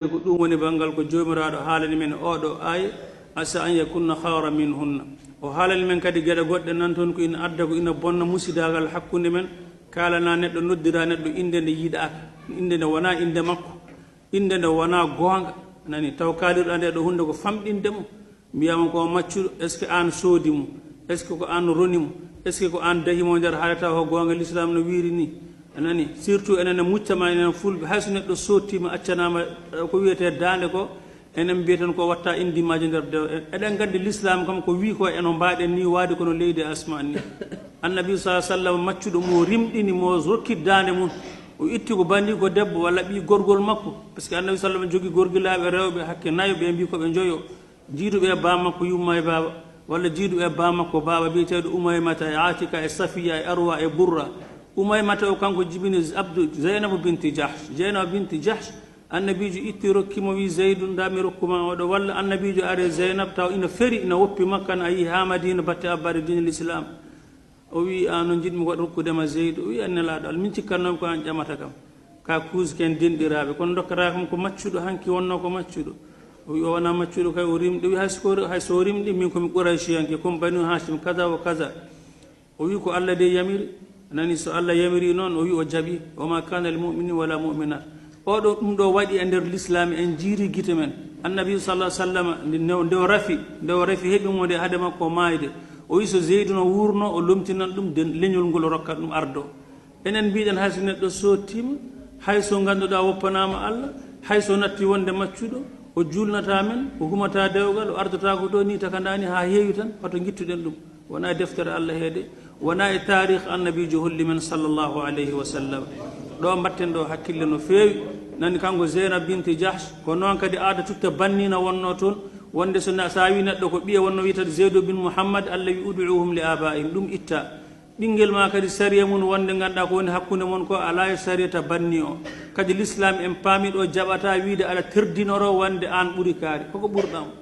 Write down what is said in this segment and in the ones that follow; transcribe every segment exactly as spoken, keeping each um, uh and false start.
Ko ɗum woni banngal ko Joomiraaɗo haalani men oɗo aaya, asa an yakunna khayran minhunna. O haalani men kadi geɗe goɗɗe nan toon ko ina adda, ko ina bonna musidaagal hakkunde men. Kaalana neɗɗo, noddira neɗɗo innde nde yiɗaaka, innde nde wonaa innde makko, innde nde wonaa goonga. Nani, taw kaalirɗa nde ɗo hunnde ko famɗinde mo. Mbiyaama ko maccuɗo, est-ce que aan soodi mo? Est-ce que ko aan roni mo? Est-ce que ko aan dahi mo nder haala taw ko goonga Lislaam no wiiri ni? A nani? Surtout enen e muccama enen Fulɓe, hay so neɗɗo soodtiima, accanaama, eh, ko wiyetee daande ko, enen mbiyaten ko watta indimaaji nder dew-, en-, eɗen nganndi Lislaam kam ko wii ko eno mbaaɗen ni waade kono leydi e asmaan ni. Annabi sa sallam maccuɗo mo rimɗini, mo rokki daande mum, o itti ko banndi ko debbo walla ɓii gorgol makko, parce que Annabi sallam jogii gorgilaaɓe rewɓe hakke nayo, ɓe mbii ko ɓe njoyo. Jiiduɓe e baa makko yumma e baaba, walla jiiduɓe e baa makko baaba biyeteeɗo Umaymata e Atika e Safiya e Arwa e Burra. Umaymata o kanko jibini Abdu, Zeynabu binti Jahsh. Zeynabu binti Jahsh, Annabiijo itti rokki mo, wi, "Zeydu, nda mi rokkuma oɗo." Walla Annabiijo ari Zeynab taw ina feri, ina woppi Makka, na a yii haa Madina batte abbaade diine Lislaam. O wi, "Aan no njiɗmi ko rokkude ma Zeydu." O wi, "An Nelaaɗo Allah, min cikkatnoomi ko aan ƴamata kam. Ka kuusi ken denɗiraaɓe, kono dokkata kam ko maccuɗo, hanki wonno ko maccuɗo." O wi, "O wonaa maccuɗo kay, o rimɗi." O wi, "Hay so ko, hay so o rimɗi, min ko mi Qurayshi yanke, ko mi Banu Hashim, kaza wa kaza." O wi, "Ko Allah de yamiri." A nani, so Allah yamiri noon, o wi o jaɓi, "Wa ma kana lil mu'minin wala mu'minat." Oɗo, ɗum ɗo waɗi e nder Lislaam, en jiiri gite men. Annabi sallallahu alaihi wasallam, nde, nde, nde o rafi, nde o rafi heɓi mo nde hade makko maayde. O wi so Zeydu no wuurno, o lomtinan ɗum den, leñol ngol o rokkat ɗum ardo. Enen mbiɗen hay so neɗɗo soodtiima, hay so ngannduɗaa woppanaama Allah, hay so natti wonde maccuɗo, o juulnata men, o humata dewgal, o ardata ko ɗo ni takandani haa heewi tan, hoto ngittuɗen ɗum. Wona e deftere Allah heede, wona e taarikh Annabiijo holli men sallallahu alayhi wa sallam. Ɗo mbatten ɗo hakkille no feewi. Nani kanko Zeynab binti Jahsh, ko noon kadi aada tutta banniina wonno toon, wonde so na-, so a wi neɗɗo ko ɓiye wonno wiyata Zeydu bin Muhammad, Allah wi, "Ud'uhum li abaihim", ɗum itta. Ɓinngel ma kadi sariya mum wonde ngannduɗaa ko woni hakkunde mon ko alaa e sariyata banni o. Kadi Lislaam en paami ɗo jaɓata wiide aɗa terdinoro wonde aan ɓuri kaari. Koko ɓurɗaa mo?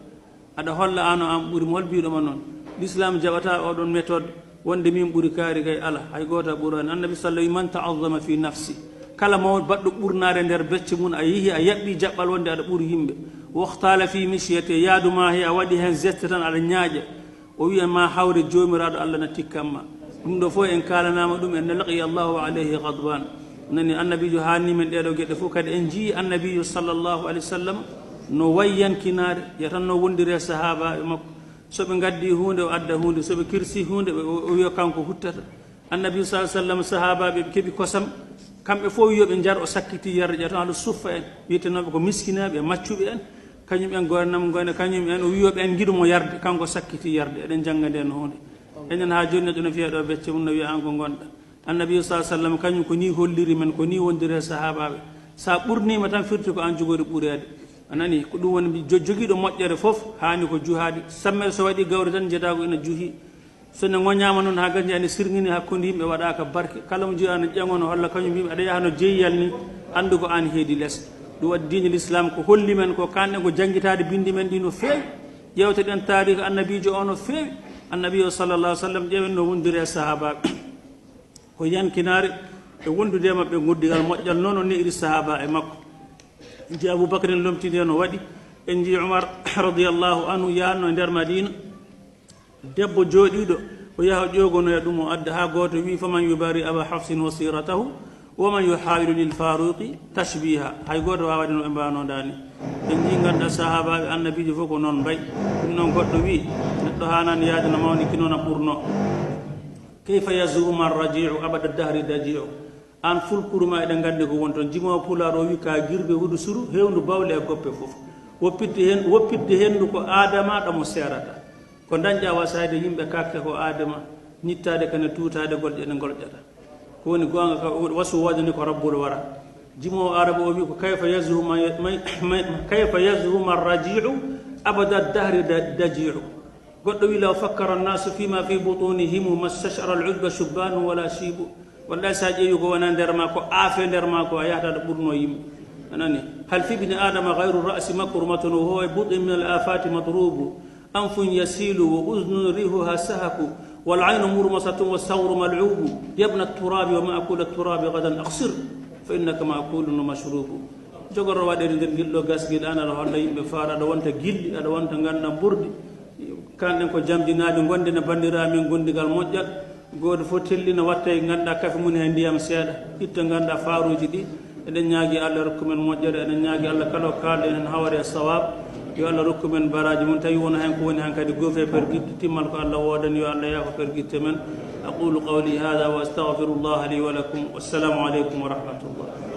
Aɗa holla aan o aan ɓuri mo, hol mbiɗo ma noon? Lislaam jaɓata oɗon méthode wonde min ɓuri kaari kay ala, hay gooto a ɓuraani. Annabi sallallahu wi, "Man ta'azzama fi nafsi." Kala mo baɗɗo ɓurnaare nder becce mum, a yehi a yaɓɓi jaɓɓal wonde aɗa ɓuri yimɓe. Waxtala fi mishyati, yaadu ma he a waɗi heen geste tan aɗa ñaaƴa. O wiya ma hawre Joomiraaɗo Allah na tikkan ma. Ɗum ɗo fof en kaalanaama ɗum, en laqiya Allahu wa alayhi ghadban. Nani Annabiijo haalni men ɗee ɗoo geɗe fof, kadi en njii Annabiijo sallallahu alayhi wa sallam no wayi yankinaare, yatan no wondiri e sahaabaaɓe makko. So ɓe ngaddi huunde, o adda huunde, so ɓe kirsi huunde, ɓe, o, o wiya kanko huttata. Annabi sallallahu alaihi wasallam, sahaabaaɓe ɓe keɓi kosam, kamɓe fof yo ɓe njar, o sakkiti yarde, ƴeewa tan ahlu suffa en, wiyetenooɓe ko miskinaaɓe, maccuɓe en, kañum en goynam goyna, kañum en, o wi yo ɓe en ngiɗu mo yarde, kanko sakkiti yarde, eɗen jannga nde no huunde. Enen haa jooni neɗɗo no fiya ɗo becce mum, no wiya aan ko ngonɗa. Annabi sallallahu alaihi wasallam, kañum ko ni holliri men, ko ni wondiri e sahaabaaɓe. Sa ɓurniima tan firti ko aan jogori ɓureede. A nani, ko ɗum woni mbi-, jo-, jogiiɗo moƴƴere fof haani ko juhaade. Sammere so waɗi gawri tan njetaa ko ina juhi. So ne ŋoñaama noon haa gasni ene sirŋini hakkunde yimɓe waɗaaka barke. Kala mo jiyaa no ƴeŋo no holla kañum yimɓe aɗa yaha no jeeyal ni, anndu ko aan heedi les. Ɗum waɗi diine Lislaam ko holli men ko, kaanɗen ko janngitaade binndi men ɗi no feewi. Ƴeewteɗen taariika Annabiijo o no feewi. Annabi o sallallahu alaihi wasallam ƴeewen no wondiri e sahaabaaɓe. Ko yankinaare e wondude e maɓɓe ngoddigal moƴƴal, noon o ne'iri sahaaba e makko. En njii Abu Bakrin lomtinde no waɗi. En njii Umar radiyallahu anhu yahanno e nder Madina. Debbo jooɗiiɗo, o yaha ƴoogonoya ɗum, o adda haa gooto wi, "Faman yubari Aba Hafsin wa siratahu, wa man yuhawilu lil Faruqi tashbiha." Hay gooto waawaade no ɓe mbaawno daani. En njii ngannduɗaa sahaabaaɓe Annabiijo fof ko noon mbayi. Ɗum noon goɗɗo wi, neɗɗo haanaani yaade no mawni ki noon a ɓurno. Kayfa yazumu arraji'u abada dahri daji'u. Aan fulkuru ma eɗen nganndi ko woni toon. Jimoowo Pulaar o wi ka girbe hudu suru, heewndu bawle e goppe fof. Woppitde heen, woppitde henndu ko Aadama ɗo mo seerata. Ko dañƴa wasayde yimɓe kaakte ko Aadama, ñittaade kane tuutaade golƴe ɗe golƴata. Ko woni goonga ka wasu woodani ko rabbul wara. Jimoowo Aarabu o wi ko kayfa yazumu ma, ma, ma, kayfa yazumu arraji'u abada dahri da-, daji'u. Goɗɗo wi, "Law fakkara annasu fima fi butunihim mastashara al-ujba shubbanu wala shibu." Wallahi, sa ƴeewi ko wona nder ma, ko aafe nder ma, ko a yahata ɗo ɓurno yimɓe. A nani? "Hal fi ibni Adama ghayru ra'si makrumatun wa huwa bi but'in min al-afati matrubu. Anfun yasilu wa udhnun rihuha sahaku. Wal aynu murmasatun wa sawru mal'ubu. Yabna turabi wa ma'kula turabi ghadan aqsir. Fa innaka ma'kulun wa mashrubu." Jogoro waɗere nder ngel ɗo gasgel, an aɗa holla yimɓe faala, aɗa wonta gilli, aɗa wonta ngannduɗaa mburdi. Kanɗen ko jamdinaaɓe, ngonden e banndiraaɓe men gondigal moƴƴal. Gooto fof tellina watta e ngannduɗaa kafe mum he ndiyam seeɗa, itta ngannduɗaa faaruuji ɗi. Eɗen ñaagi Allah rokku men moƴƴere, eɗen ñaagi Allah kala o kaalɗen heen hawre e sawaab, yo Allah rokku men baraaji mum, tawi wona heen ko woni heen kadi goofi e pergitte, timmal ko Allah woodani, yo Allah yaafo pergitte men. أقول قولي هذا وأستغفر الله لي ولكم. والسلام عليكم ورحمة الله.